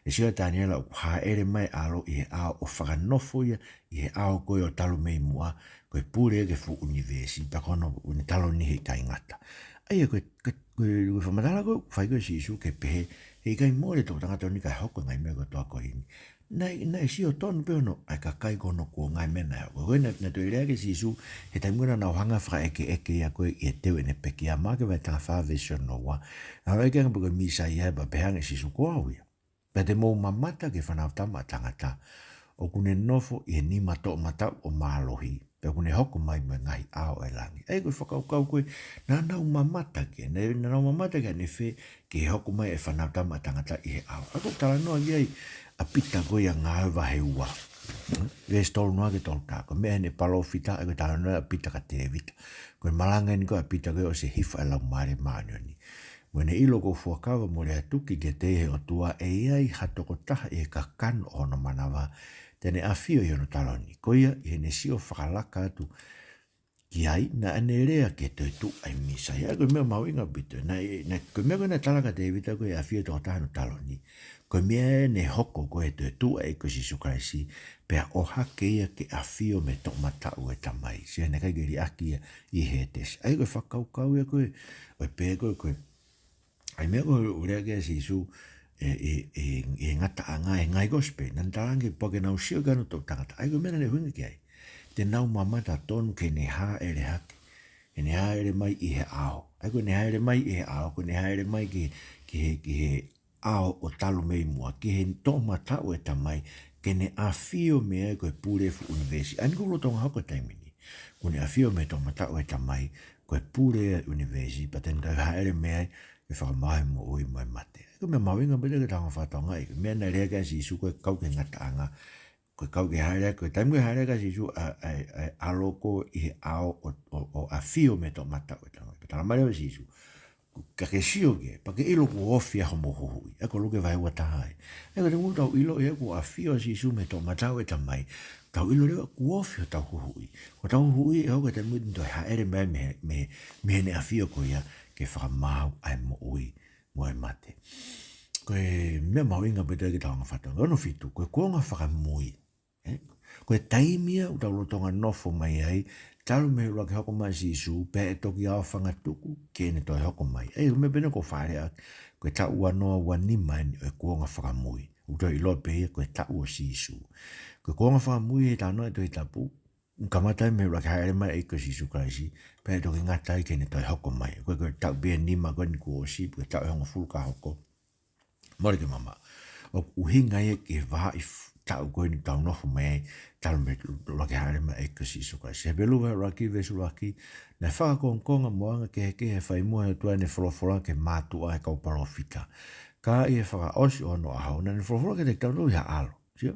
ʻE sio ʻa Taniela ʻoku hāʻele mai e ʻAlo ʻi he ʻao ʻo fakanofo ia ʻi he ʻao ko ē ʻo talu mei muʻa, ko e pule ia ki he fuʻu ʻunivēsi, pea ko hono ʻuni taloni he ʻikai ngata. ʻA ia ko e, ko e, ko e, ko e fakamatala ko ē ʻoku fai ko ē ʻe Sīsū ke pehē, He ʻikai mole e toʻutangata ni kae hoko e ngaahi meʻa kotoa ko eni. Naʻe, naʻe sio tonu pē hono, ʻa e kakai ko hono kuonga e meʻa naʻe hoko. Ko ē naʻe, naʻe toe lea ʻa Sīsū, he taimi ko ē naʻa nau hanga fakaʻekeʻeke ia ko ē ʻi he teu ʻene pekia, Maʻake vahe taha fā veesi ono ua. Naʻa nau ʻeke ange pe ko e Mīsaia ia, pea pehē ange ʻe Sīsū, ko au ia. Pea te mou mamata ki he Fānautama ʻa Tangata, ʻoku ne nofo ʻi he nima toʻomataʻu ʻo mālohi, pea ʻoku ne hoko mai mo e ngaahi ʻao ʻo e langi. ʻA ia ko e fakakaukau ko ē, naʻa nau mamata ki ai, naʻa, naʻa nau mamata ki ai, ʻanefē, ki he hoko mai e Fānautama ʻa Tangata ʻi he ʻao. ʻA ia ko e talanoa ia ʻa Pita ko ia Ngāue vahe ua. Hmm? Veesi tolu noa ki he tolu taha. Ko e meʻa ʻene palōfita, ʻa ia ko e talanoa ʻa Pita kia Tēvita. Ko e malanga eni ko ē ʻa Pita ko ē ʻosi e hifo ʻa e Laumālie Māʻoniʻoni. Mo ʻene ʻilo kuo fuakava mo lea tuki kiate ia ʻe he ʻOtua ʻe ʻi ai ha tokotaha ʻi he kakano ʻo hono manava, te ne ʻafio ʻi hono taloni. Ko ia, ʻi heʻene sio fakalaka atu ki ai, naʻa ne lea ki he toetuʻu ʻa e Mīsaia. ʻA ia ko e meʻa mahuʻinga ʻaupito. Naʻe, naʻe, ko e meʻa ko ē naʻe tala kia Tēvita ko e ʻafio e tokotaha ʻi hono taloni. Ko e meʻa ʻe ne hoko ko e toetuʻu ʻa e ʻEiki ko Sīsū Kalaisi, pea ʻohake ia ke ʻafio mei he toʻomataʻu ʻo e Tamai. Sio, naʻe ʻikai ke liʻaki ia ʻi Hētesi. ʻA ia ko e fakakaukau ia ko ē, ʻo e pehē ko ē, ko e ʻa e meʻa ko ē ʻoku lea ki ai ʻa Sīsū, ʻe, ʻe, ʻe, ʻe ngataʻanga, ʻe ngaahi kosipeli, naʻa ne talaange pau ke nau sio ki he ʻaho toʻutangata. ʻA ia ko e meʻa naʻa ne ʻuhinga ki ai. Te nau mamata tonu ki heʻene hāʻele hake. ʻEne hāʻele mai ʻi he ʻao. ʻA ia ko ʻene hāʻele mai ʻi he ʻao, ko ʻene hāʻele mai ki, ki he, ki he ʻao ʻo talu mei muʻa, ki he toʻomataʻu ʻo e Tamai, ke ne ʻafio mei ai ko e pule e fuʻu ʻunivēsi. ʻA ia ko e lolotonga hoko e taimi ni. Kuo ne ʻafio mei he toʻomataʻu ʻo e Tamai, ko e pule e ʻunivēsi, pea te ne toe hāʻele mei ai, ke fakamaau e moʻui mo e mate. Ko e meʻa mahuʻinga pē ia ke tau hanga ʻo fakatokangaʻi, ko e meʻa naʻe lea ki ai ʻa Sīsū ko e kau ki he ngataʻanga, ko e kau ki he hāʻele, ko e taimi ko ē hāʻele ai ʻa Sīsū, ʻa, ʻa, ʻa e ʻAlo ko ē ʻi he ʻao ʻo, ʻo, ʻo ʻafio mei he toʻomataʻu ʻo e Tamai. Pea talamai leva ʻe Sīsū, ka ke sio ki ai, pea ke ʻilo kuo ofi ʻa hoʻomo huhuʻi. ʻA ia ko Luke vahe ua taha ē. ʻA ia ko e taimi ʻoku tau ʻilo ia kuo ʻafio ʻa Sīsū mei he toʻomataʻu ʻo e Tamai, tau ʻilo leva kuo ofi hotau huhuʻi. Ko hotau huhuʻi ʻe hoko he taimi ʻoku ne toe hāʻele mai mei he, mei, mei heʻene ʻafio ko ia ke fakamaau ʻa e moʻui mo e mate. Ko e meʻa mahuʻinga pē ia ke tau hanga ʻo fakatokangaʻi. Ono fitu, ko e kuonga fakamui. Ē? Ko e taimi ia ʻoku tau lolotonga nofo mai ai, talu mei he ʻuluaki hoko mai ʻa Sīsū, pea ʻe toki aofangatuku ki heʻene toe hoko mai. ʻA ia ko e meʻa pē ena ʻoku ou fakalea, ko e taʻu ua noa ua nima eni ʻo e kuonga fakamui. ʻOku tau ʻiloa pē ia ko e taʻu ʻo Sīsū. Ko e kuonga fakamui he talanoa ʻa e Tohi Tapu, kamata mei he ʻuluaki hāʻele mai e ʻEiki ko Sīsū Kalaisi, pea ʻe toki ngata ai ki heʻene toe hoko mai. Ko e, ko e taʻu pē ʻe nima ko eni kuo ʻosi, ko e taʻu ʻe hongofulu ka hoko. Mole ke mamaʻo. ʻOku ʻuhinga ia ki he vahaʻa f-, taʻu ko eni ʻoku tau nofo mai ai, talu mei he ʻuluaki hāʻele mai e ʻEiki ko Sīsū Kalaisi. Hepelū vahe ʻuluaki, veesi ʻuluaki, naʻe fakakongokonga mo anga kehekehe ʻa e fai muʻa ʻe he ʻOtua ʻene folofola ki he mātuʻa ʻo e kau palōfita. Ka ʻi he fakaʻosi ʻo onoʻaho, naʻa ne folofola kiate kitautolu ʻi he ʻAlo. Sio?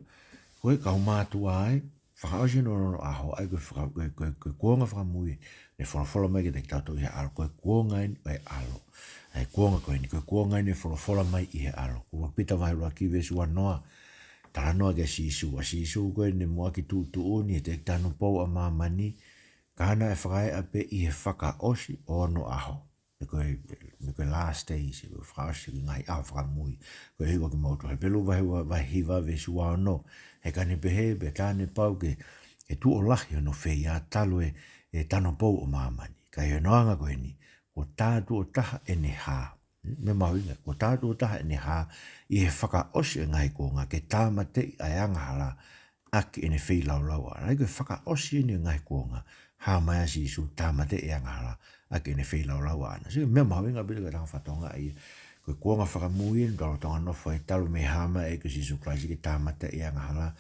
Ko e kau mātuʻa ē, fakaʻosi ʻo onoʻaho, ʻa ia ko e faka-, ko e, ko e, ko e kuonga fakamui, ne folofola mai kiate kitautolu ʻi he ʻAlo, ko e kuonga eni ʻo e ʻAlo. ʻA e kuonga ko eni, ko e kuonga eni ʻoku folofola mai ʻi he ʻAlo. Ko ʻUluaki Pita vahe ʻuluaki veesi ua noa, talanoa ki ai ʻa Sīsū, ʻa Sīsū ko eni ne muʻaki tuʻutuʻuni ʻi he teki tanupou ʻa māmani, ka naʻe fakaeʻa pē ʻi he fakaʻosi ʻo onoʻaho. Mei ko e, mei ko e last days, ʻi he fakaʻosi e ngaahi ʻaho fakamui. Ko e ʻuhinga ʻoku mau tui. Hepelū vahe ua, vahe hiva veesi ua ono. He ka ne pehē, pea tā ne pau ke, ke tuʻo lahi hono feia talu e, e tanupou ʻo māmani. Ka ʻi hono anga ko eni, kuo tā tuʻo taha ʻene hā. Meʻa mahuʻinga, kuo tā tuʻo taha ʻene hā, ʻi he fakaʻosi e ngaahi kuonga, ke tāmateʻi ʻa e angahala, ʻaki ʻene feilaulau ʻaʻana. ʻA ia ko e fakaʻosi eni e ngaahi kuonga, hā mai ʻa Sīsū tāmateʻi e angahala, ʻaki ʻene feilaulau ʻaʻana. Sio, meʻa mahuʻinga pē ia ke tau hanga ʻo fakatokangaʻi. Ko e kuonga fakamui eni ʻoku tau lolotonga nofo ai talu mei he hā mai e ʻEiki ko Sīsū Kalaisi ke tāmateʻi e angahala,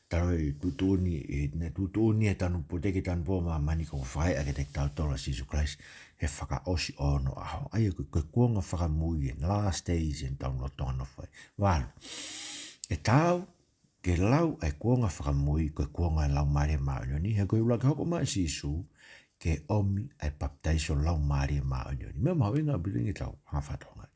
talu e tuʻutuʻuni, ʻene tuʻutuʻuni e tanupou, teki tanupou ʻa māmani, kuo fai ʻaki kitautolu ʻa Sīsū Kalaisi, he fakaʻosi ʻo onoʻaho. ʻA ia ko e, ko e kuonga fakamui eni, last days eni ʻoku tau lolotonga nofo ai. Valu. ʻE taau ke lau ʻa e kuonga fakamui ko e kuonga ʻo e Laumālie Māʻoniʻoni, he ko e ʻuluaki hoko mai ʻa Sīsū ke ʻomi ʻa e papitaiso Laumālie Māʻoniʻoni. Meʻa mahuʻinga ʻaupito ia ke tau hanga ʻo fakatokangaʻi.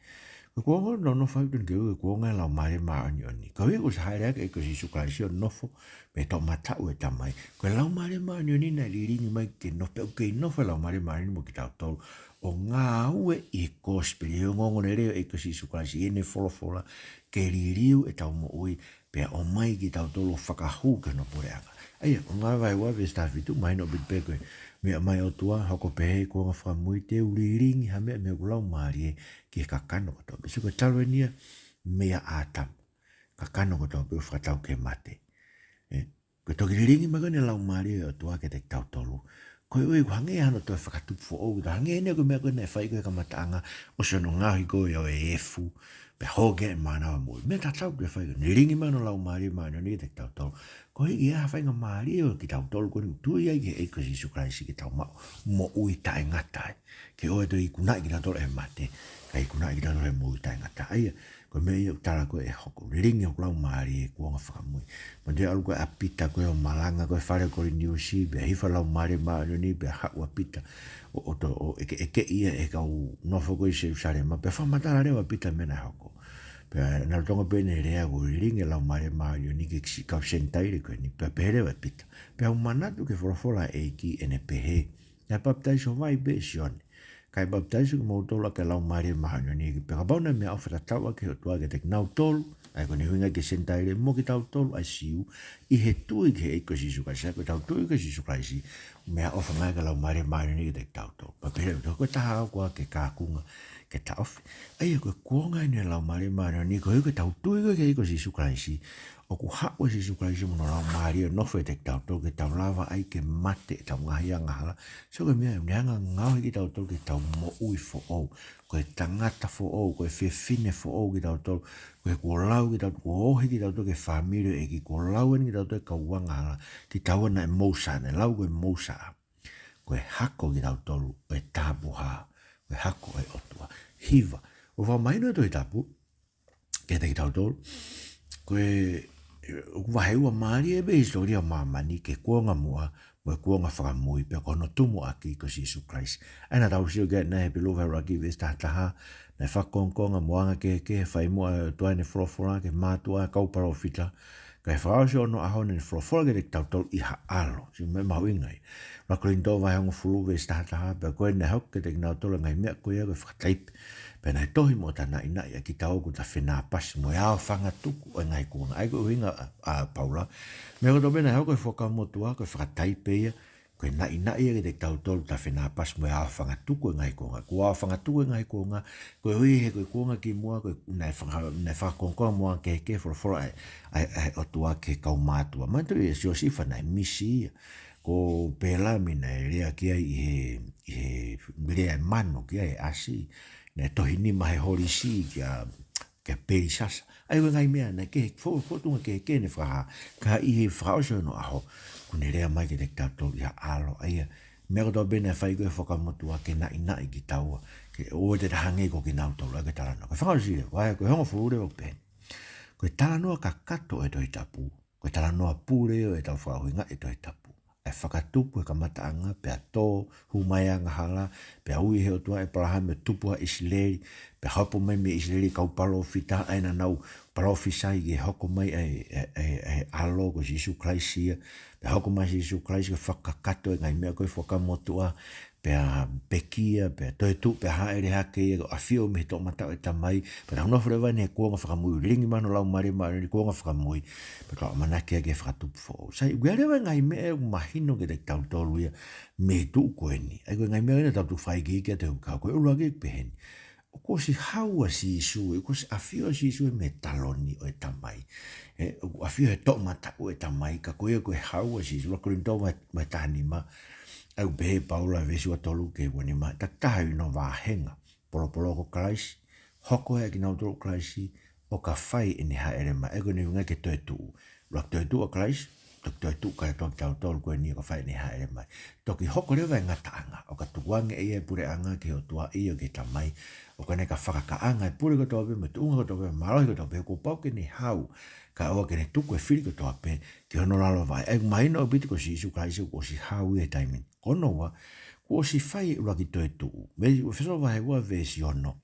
Ko e kuonga ʻoku tau nofo ai, ʻoku tonu ke ui ko e kuonga ʻo e Laumālie Māʻoniʻoni. Koeʻuhi kuo ʻosi hāʻele hake e ʻEiki ko Sīsū Kalaisi ʻo nofo mei he toʻomataʻu ʻo e Tamai. Ko e Laumālie Māʻoniʻoni naʻe lilingi mai ke nofo, pea ʻoku kei nofo e Laumālie Māʻoniʻoni mo kitautolu ʻo ngāue ʻi he kosipeli, ʻi he ongoongolelei ʻo e ʻEiki ko Sīsū Kalaisi, ʻi heʻene folofola, ke liliu ʻetau moʻui, pea ʻomai kitautolu ʻo fakahū ki hono puleʻanga. ʻA ia, ko Ngāue vahe ua veesi taha fitu, mahino ʻaupito pē ko e meʻa mai ʻa e ʻOtua, hoko pehē, kuonga fakamui te u lilingi ha meʻa mei hoku Laumālie ki he kakano kotoa. Pea sio, ko e talu eni ia, meia ʻĀtama. Kakano kotoa pē ʻo fakatau ke mate. ʻE, ko e toki lilingi mai ko eni e Laumālie ʻo e ʻOtua kiate kitautolu. Ko e ʻuhi ʻoku hangē hano toe fakatupu foʻou, ka hangē eni ko e meʻa ko ē naʻe fai ko ē he kamataʻanga, ʻosi hono ngaohi ko ē ʻo e efu, pea hoko e mānava moʻui. Meʻa tatau pē fai ko ē, lilingi mai hono Laumālie Māʻoniʻoni kiate kitautolu. Ko e ʻi ai ha faingamālie ʻo kitautolu ko eni ʻoku tui ai ki he ʻEiki ko Sīsū Kalaisi ke tau maʻu moʻui taʻengata ai. Ke ʻoua ʻe toe ikunaʻi kitautolu ʻe he mate, kae ikunaʻi kitautolu ʻe he moʻui taʻengata. ʻA ia, ko e meʻa ia ʻoku tala ko ē ʻe hoko, lilingi hoku laumālie he kuonga fakamui. Manatuʻi ʻalu ko ē ʻa Pita ko ē ʻo malanga ko ē he fale ʻo Koliniusi, pea hifo e Laumālie Māʻoniʻoni, pea haʻu ʻa Pita ʻo, ʻo to-, ʻo ʻekeʻekeʻi ia ʻe he kau nofo ko ē ʻi Selusalema, pea fakamatala leva ʻa Pita meʻa naʻe hoko. Pea naʻe lolotonga pē ʻene lea ʻoku lilingi e Laumālie Māʻoniʻoni ki he siʻi kau Senitaile ko eni, pea pehē leva ʻe Pita: Pea u manatu ki he folofola ʻa e ʻEiki ʻene pehē, naʻe papitaiso vai pē ʻe Sione, kae papitaiso kimoutolu ʻaki e Laumālie Māʻoniʻoni, pea kapau naʻe meʻaʻofa tatau ʻaki ʻe he ʻOtua kiate kinautolu, ʻa ia ko eni ʻuhinga ki he Senitaile mo kitautolu ʻa e Siu, ʻi he tui ki he ʻEiki ko Sīsū Kalaisi. Ko ʻetau tui kia Sīsū Kalaisi, meʻaʻofa mai ʻaki e Laumālie Māʻoniʻoni kiate kitautolu. Pea pehē leva, ko e taha au koā ke kakunga ke taʻofi? ʻA ia ko e kuonga eni e Laumālie Māʻoniʻoni, ko e ʻuhi ko ʻetau tui ko ē ki he ʻEiki ko Sīsū Kalaisi, ʻoku haʻu ʻa Sīsū Kalaisi mo hono Laumālie ʻo nofo ʻiate kitautolu ke tau lava ai ke mate ʻetau ngaahi angahala. So ko e meʻa ʻoku ne hanga ʻo ngaohi kitautolu ke tau moʻui foʻou. Ko e tangata foʻou, ko e fefine foʻou kitautolu, ko e kuo lau kitautolu, kuo ohi kitautolu ki he fāmili ʻo e ʻEiki, kuo lau eni kitautolu ʻe he kau angahala, kitaua naʻe mousa, naʻe lau ko e mousa. Ko e hako kitautolu ʻo e Tāpuhā, ko e hako ʻo e ʻOtua. Hiva, ʻoku fakamahino ʻe he Tohi Tapu kiate kitautolu, ko e, ʻoku vaheua mālie pē e hisitōlia ʻo māmani ki he kuonga muʻa mo e kuonga fakamui, pea ko hono tumuʻaki ko Sīsū Kalaisi. ʻA ia naʻa tau sio ki ai ʻanenai he Hepelū vahe ʻuluaki veesi taha taha, naʻe fakakongokonga mo anga kehekehe, fai muʻa ʻe he ʻOtua ʻene folofola ki he mātuʻa, kau palōfita, kae fakaʻosi ʻi onoʻaho naʻa ne folofola kiate kitautolu ʻi ha ʻAlo. Sio, meʻa mahuʻinga ia. ʻUluaki Kolinitō vahe hongofulu veesi taha taha, pea ko ē naʻe hoko kiate kinautolu e ngaahi meʻa ko ia ko e fakataipe, pea naʻe tohi mo ta naʻinaʻi ʻa kitaua kuo ta fenāpasi mo e aofangatuku ʻo e ngaahi kuonga. ʻA ia ko e ʻuhinga ʻa, ʻa Paula, meʻa kotoa pē naʻe hoko he Fuakava Motuʻa, ko e fakataipe ia, ko e naʻinaʻi ia kiate kitautolu ta fenāpasi mo e aofangatuku e ngaahi kuonga. Kuo aofangatuku e ngaahi kuonga, koeʻuhi he ko e kuonga kimuʻa, ko e naʻe faka-, naʻe fakakongokonga mo anga kehekehe e folofola ʻa e, ʻa e, ʻa e ʻOtua ki he kau mātuʻa. Manatuʻi ʻa Siosifa naʻe misi ia. Ko Pelami naʻe lea ki ai ʻi he, ʻi he lea ʻe mano ki ai ʻe ʻAsi. Naʻe tohi nima he holisi kia kia Pelisasa. ʻA ia ko e ngaahi meʻa naʻe kehe, fo-, fotunga kehekehe ne fakahā. Ka ʻi he fakaʻosi ʻo onoʻaho, kuo ne lea mai kiate kitautolu ʻi ha ʻAlo. ʻA ia, meʻa kotoa pē naʻe fai ko ē he Fuakava Motuʻa ke naʻinaʻi kitaua, ke ʻoua te ta hangē ko kinautolu, ʻa ia ko e talanoa. Ko e fakaʻosi leva, ʻa ia ko e hongofulu leva ʻoku pehē ni. Ko e talanoa kakato ʻo e Tohi Tapu, ko e talanoa pule ʻo ʻetau fakaʻuhingaʻi e Tohi Tapu. ʻA e fakatupu he kamataʻanga, pea tō, hū mai e angahala, pea ui ʻe he ʻOtua ʻa ʻĒpalahame ʻo tupu ʻa ʻIsileli, pea hopo mai mei ʻIsileli e kau palōfita, ʻa ia naʻa nau palōfisai ki he hoko mai ʻa e, ʻa e, ʻa e, ʻa e ʻAlo ko Sīsū Kalaisi ia, pea hoko mai Sīsū Kalaisi ke fakakakato e ngaahi meʻa ko ē he Fuakava Motuʻa, pea pekia, pea toetuʻu, pea hāʻele hake ia, ʻo ʻafio mei he toʻomataʻu ʻo e Tamai, pea tau nofo leva eni he kuonga fakamui, lilingi mai hono Laumālie Māʻoniʻoni he kuonga fakamui, pea tau ʻamanaki ai ki he fakatupu foʻou. Sai, ʻoku ʻi ai leva e ngaahi meʻa ʻoku mahino kiate kitautolu ia mei he tuʻu ko eni. ʻA ia ko e ngaahi meʻa ʻoku tau tuʻu fai ki ai kiate au, ka ko e ʻuluaki ʻoku pehē ni. ʻOku ʻosi hau ʻa Sīsū, ʻoku ʻosi ʻafio ʻa Sīsū mei he taloni ʻo e Tamai. ʻE, ʻoku ʻafio he toʻomataʻu ʻo e Tamai, ka ko ia ko e hau ʻa Sīsū, ʻuluaki Kolinitō vahe, vahe taha nima. ʻA ia ʻoku pehē ʻe Paula veesi ua tolu ki he ua nima, takitaha ʻi hono vāhenga, polopolo ko Kalaisi, hoko ʻa kinautolu ʻo Kalaisi, ʻo ka fai ʻene hāʻele mai. ʻA ia ko ʻene ʻuhinga ki he toetuʻu. ʻUluaki toetuʻu ʻa Kalaisi, toki toetuʻu kātoa kitautolu ko eni ʻo ka fai ʻene hāʻele mai. Toki hoko leva e ngataʻanga, ʻo ka tukuange ʻe ia e puleʻanga ki he ʻOtua ʻio ki he Tamai, ʻo ka ne ka fakakaʻanga e pule kotoa pē, mo e tuʻunga kotoa pē, mālohi kotoa pē, kuo pau ke ne hau, kae ʻoua ke ne tuku e fili kotoa pē ki hono lalo vaʻe. ʻA ia ʻoku mahino ʻaupito ko Sīsū Kalaisi kuo ʻosi hau ia he taimi ni. Ko hono ua, kuo ʻosi fai e ʻuluaki toetuʻu. Mei ʻEfesō vahe ua veesi ono.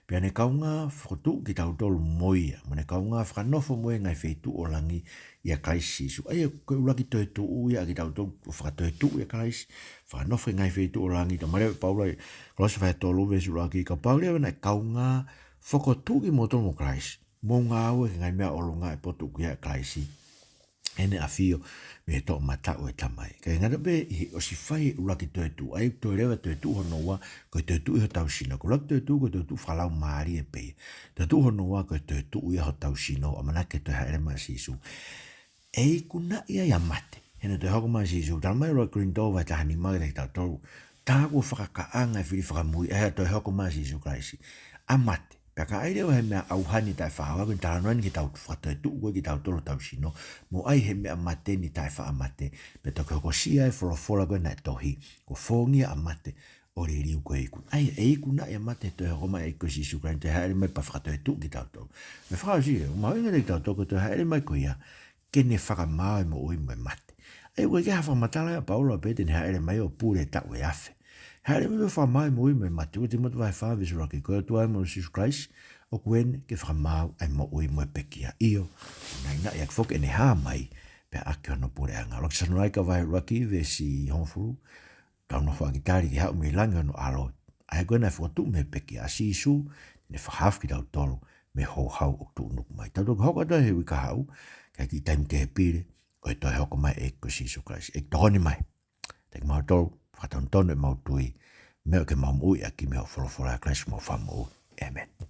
Pea ne kaungā fokotuʻu kitautolu mo ia, mo ne kaungā fakanofo mo ia he ngaahi feituʻu ʻo langi ʻia Kalaisi Sīsū. ʻA ia ko e ʻuluaki toetuʻu ia ʻa kitautolu, ʻo fakatoetuʻu ʻia Kalaisi, fakanofo he ngaahi feituʻu ʻo langi, talamai leva ʻe Paula ʻi Kolose vahe tolu veesi ʻuluaki, kapau leva naʻe kaungā fokotuʻu kimoutolu mo Kalaisi, mou ngāue ki he ngaahi meʻa ʻo ʻolunga ʻi he potu ʻoku ʻia Kalaisi. ʻEne ʻafio mei he toʻomataʻu ʻo e Tamai. Kae ngata pē ʻi he ʻosi fai e ʻuluaki toetuʻu, ʻa ia toe leva e toetuʻu hono ua, ko e toetuʻu ʻi hotau sino. Ko e ʻuluaki toetuʻu, ko e toetuʻu fakalaumālie pē ia. Toetuʻu hono ua, ko e toetuʻu ia hotau sino, ʻamanaki ke toe hāʻele mai ʻa Sīsū. ʻE ikunaʻi ai ʻa mate. He naʻe toe hoko mai ʻa Sīsū, talamai ʻe ʻuluaki Kolinitō vahe taha nima kiate kitautolu, tā kuo fakakaʻanga e fili fakamui, ʻa ia toe hoko mai ʻa Sīsū Kalaisi. ʻA mate. Pea ka ʻai leva he meʻa ʻauha ni taʻefaʻaʻauha, ko e talanoa eni ki heʻetau fakatoetuʻu ko ē kitautolu hotau sino, mo ʻai he meʻa mate ni taʻefaʻamate, pea toki hokosia e folofola ko ē naʻe tohi, kuo fōngia ʻa mate, ʻo liliu ko e iku. ʻA ia, ʻe ikunaʻi ʻa mate he toe hoko mai ʻa e ʻEiki ko Sīsū Kalaisi, toe hāʻele mai pea fakatoetuʻu kitautolu. Meʻa fakaʻosi ē, ʻoku mahuʻinga kiate kitautolu ko e toe hāʻele mai ko ia, ke ne fakamaau e moʻui mo e mate. ʻA ia, ʻoku ʻikai ke ʻi ai ha fakamatala ʻa Paula pē te ne hāʻele mai ʻo pule e taʻu ʻe afe. Hāʻele mai ʻo fakamaau e moʻui mo e mate, ʻuluaki Tīmote vahe fā veesi ʻuluaki, ko e ʻOtua mo Sīsū Kalaisi, ʻoku ʻene ke fakamaau ʻa e moʻui mo e pekia. ʻIo, naʻinaʻi ʻaki foki ʻene hā mai, pea ʻaki hono puleʻanga. ʻUluaki Tesalonaika vahe ʻuluaki veesi hongofulu, tau nofo ʻaki tali ki he haʻu mei langi hono ʻAlo. ʻA ia ko ē naʻe fokotuʻu mei he pekia, ʻa Sīsū, te ne fakahaofi kitautolu mei he houhau ʻoku tuʻunuku mai. Tau toki hoko atu he uike kahaʻu, kae kiʻi taimi kehe pili, ko e toe hoko mai e ʻEiki ko Sīsū Kalaisi. ʻEiki tokoni mai. Kiate kimautolu, fakatonutonu ʻemau tui, meʻa ke mau moʻui ʻaki mei hoʻo folofola, ʻia Kalaisi homau Fakamoʻui. ʻĒmeni.